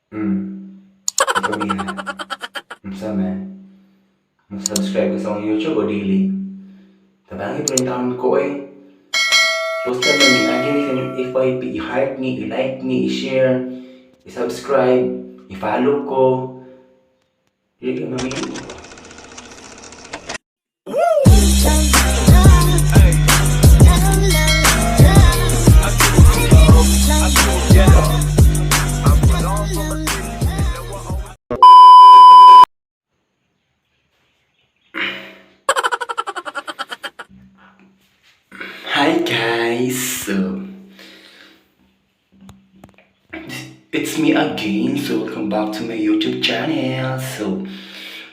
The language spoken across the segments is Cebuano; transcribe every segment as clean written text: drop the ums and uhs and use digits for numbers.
Ikaw diha. Unsa man? Mo-subscribe ka sa akong YouTube o dili? Tabangi pa rin taon ko eh. Posta na ni lagi ni sa inyong FYP, i-heart ni, i-like ni, i-share, i-subscribe, i-follow ko. Dili ka mamili. Hi guys! So, it's me again. So, welcome back to my YouTube channel. So,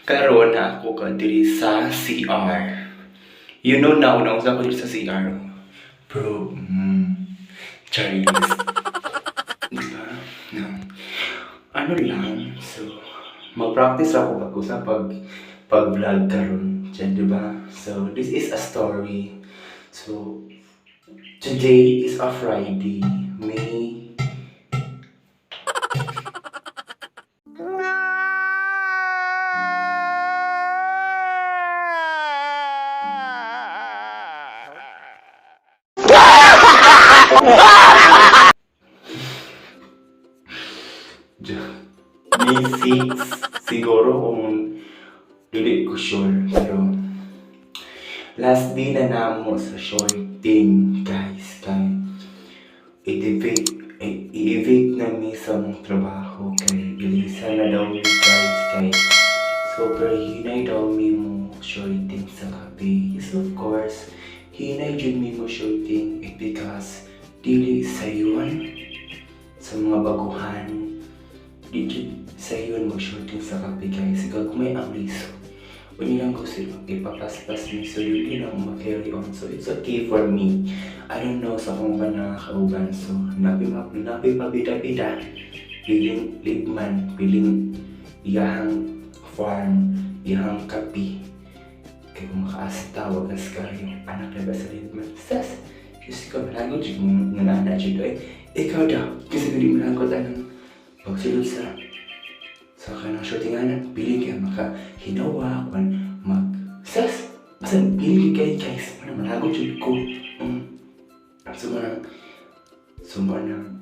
karon na ako ka diri sa CR. You know na una ko diri sa CR. Bro, charis. Diba? No. Ano lang, so, mag-practice ako bago sa pag-vlog karon. Diyan, diba? So, this is a story. So, today is a Friday, May May 6 siguro kung dili ko sure, pero last day na namo sa shorting, guys, kay i-evict eh, i-evict na mi sa mong trabaho kay ilisa na daw mi, guys, kay super hinay daw mi mo shorting sa kape. Yes, of course, hinay jud mi mo shorting it because dili sayon sa mga baguhan, di jud sayon mo shorting sa kape, guys. Gagmay ang liso. Unya lang ko sila ipapaspas mi, so dili na ma-carry on. So it's okay for me. I don't know sa akong panangakauban. So napi napi pabida-bida, piling ligman, piling iyahang farm, iyahang kape. Kay kung makaasta, wagas kayo anak na ba sa ligman? Sas, Diyos ko, malagot jud mong nga jud eh. Ikaw daw kasi dili malagot anang pagsulod sa kanang shortinganan, piling kaya maka hinawa kung mag sas, basta piling kay guys, mana malagot jud ko. So manang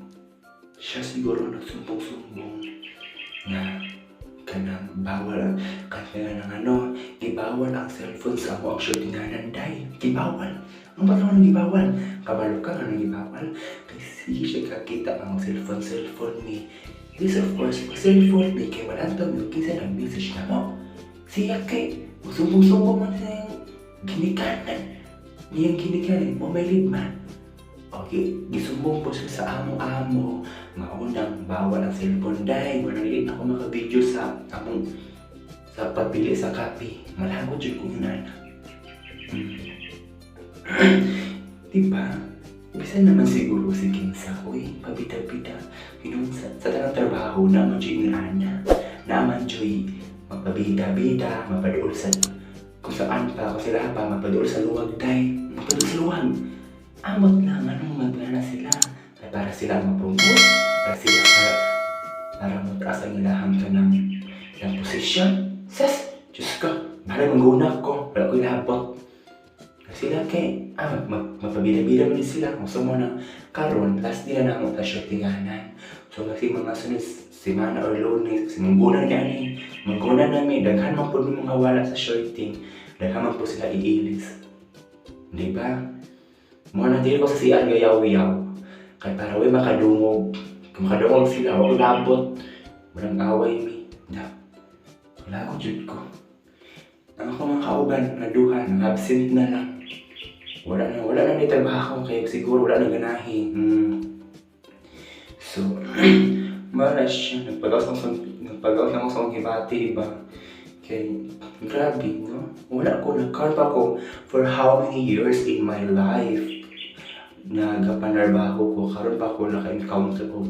siya siguro nagsumbong-sumbong nga kanang bawal kaya nang ano, gibawal ang cellphone sa amo ang shortinganan day. Gibawal ang patron, gibawal. Kabalo ka nga nang gibawal kay sige siya kakita ang cellphone cellphone ni. Yes, of course, pag cellphone ni kay wala to yung kinsa nag message na mo siya, kay sumbong-sumbong man sa iyang ginikanan niyang ginikanan mo may man. Okay, gisumbong po siya sa amo-amo. Maunang bawal ang cellphone dahil walang dili ako maka-video sa among sa pagpili sa kape. Malagot jud ko yun, ana. Diba? Bisan naman siguro si Kinsa, uy, pabida-bida. Hinuon sa tanang trabaho naman jud yung ana. Naman jud magpabida-bida, mapaduol sa kung saan pa, kung sila pa, mapaduol sa luwag day. Mapaduol sa luwag. Amot lang, anong magana sila? Ay, para sila ma-promote, para sila para mataas ang ilahang kanang ng posisyon. Sas, Diyos ko, bahala mangguna ko, wala ko ilabot. Sila kay, magpabida-bida man din sila. Kung mo na, karon last day na namo sa shootinganan. So, kasi mga sunod semana or Lunes, kasi mangguna na ani, mangguna na mi, daghan man po mga wala sa shorting, daghan man po sila iilis. Di ba? Mo na dili ko sa CR gayaw-yaw. Kay para way makadungog. Kung makadungog sila, wa ko labot. Walang away mi. Da. Wala ko jud ko. Ang ako mga kauban nga duha, nang absent na lang. Wala na ni trabaho kay siguro wala na ganahi. So, mara siya, nagpagawas na ako sa akong hibati ba. Kay, grabe, no? Wala ko, nagkaroon pa ko for how many years in my life nagapanarbaho ko, karon pa ko naka-encounter og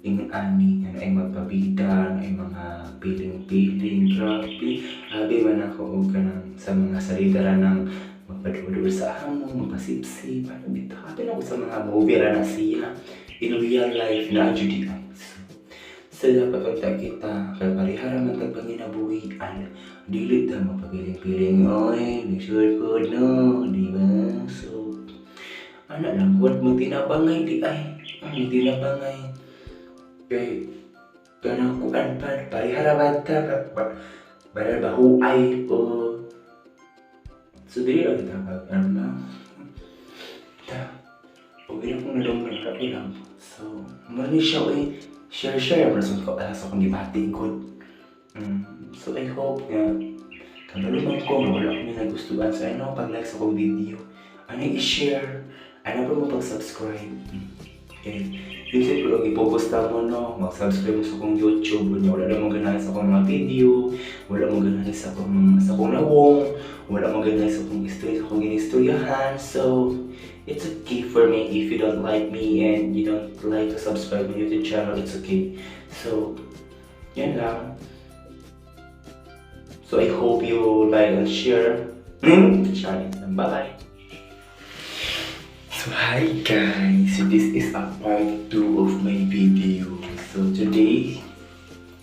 ingon ani nga naay magpabida, naay mga piling-piling, grabe. Abi man ako og kanang sa mga salida ra ng magpaduol sa amo, magpasipsip, ano bitaw. Abi na ako sa mga movie ra na siya. In real life na jud ay. So, So dapat unta kita kay parehara man tag panginabuhian, dili ta mapabiling-piling, oy, make po, no, di ba? So ana lang, what mo tinabangay di ay, ang tinabangay kay kanang kuan pa, parehara ba ta ba ba bahuay o. So dili lang kita pag ano na ta o gina kong nalunggan ka lang. So mura ni siya, oy, share share mo sa ko sa akong gibati gud. So I hope nga kabalo man ko nga wala ko nagustuhan sa ano pag-like sa akong video, ano i-share, ano pa mo pag-subscribe. Okay. Yung pero i-focus ta mo, no, mag-subscribe mo sa akong YouTube, unya wala mo ganahan sa akong mga video, wala mo ganahan sa akong nawong, wala mo ganahan sa akong istorya, sa akong ginistoryahan. So it's okay for me if you don't like me and you don't like to subscribe my YouTube channel, it's okay. So yan lang. So I hope you like and share. Bye-bye. So hi guys, so this is a part 2 of my video. So today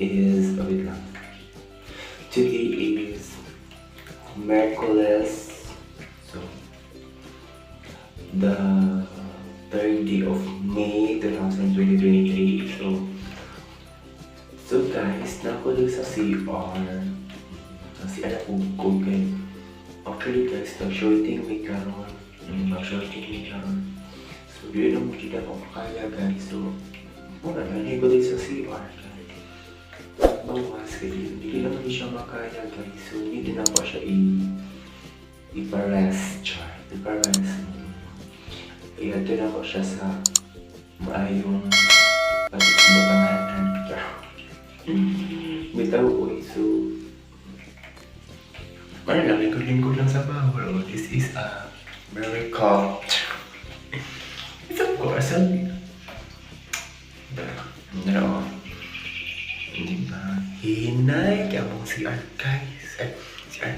is, oh, wait lang. Today is Miyerkules. So the 3rd day of May 2023. So guys, nako sa CR. Sa CR ako ko kay actually guys, nag-shorting mi karon. Mag-shorting mi karon. So di na mo kita ako makaya, guys. So wala na ko din sa CR. Bawas kay hindi naman siya makaya, guys. So hindi na ako siya i-rest, char. I-rest. Iadto na ko siya sa maayong pagbutanganan. Bitaw, oy. So ano lang, lingkod-lingkod lang sa bawal. Oh, this is a very cold. It's of course, ano, hindi ba? Hinay kay among CR, guys. Ay, CR.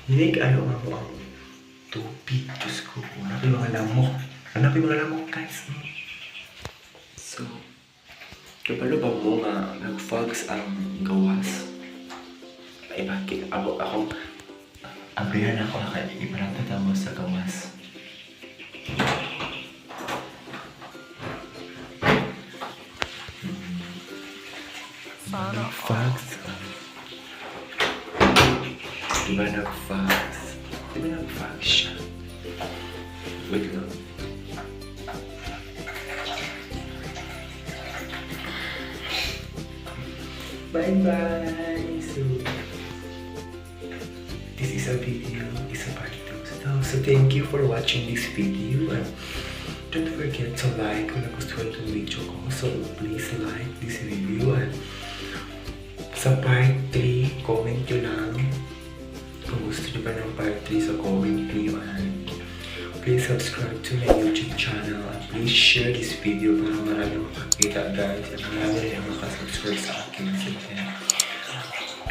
Hinay kaayo ang amo ang tubig. Diyos ko. Wala pa yung mga lamok. Wala pa yung mga lamok, guys. So, kabalo ba mo nga nag-fogs ang gawas? Ay, bakit? Ako, ako, abrihan ako kay iparanta mo sa gawas. Nag-fogs. Diba nag-fogs? Diba nag-fogs siya? Wait lang. Bye-bye! So, this is a video, it's a part 2. So thank you for watching this video. And don't forget to like kung nagustuhan itong video ko. So, please like this video. And sa part 3, comment nyo lang. Kung gusto nyo ba ng part 3, so comment nyo. And please subscribe to my YouTube channel. And please share this video para marami makakita, guys. And marami rin ang makasubscribe sa akin. So, then,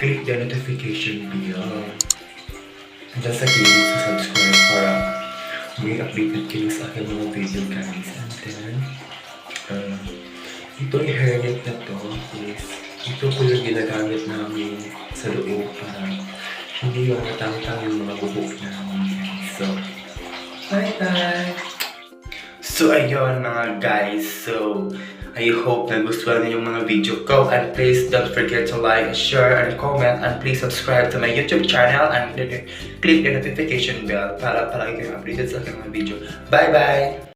click the notification bell. Diyan sa gilid sa subscribe para may updated kayo sa aking mga video, guys. And then, ito yung hairnet na to is, ito po yung ginagamit namin sa loob para hindi yung matangtang yung mga buhok namin, guys. So, bye-bye! So, ayun mga guys. So, I hope nagustuhan niyo yung mga video ko. And please don't forget to like, share, and comment. And please subscribe to my YouTube channel and click the notification bell para palagi kayong updated sa aking mga video. Bye-bye!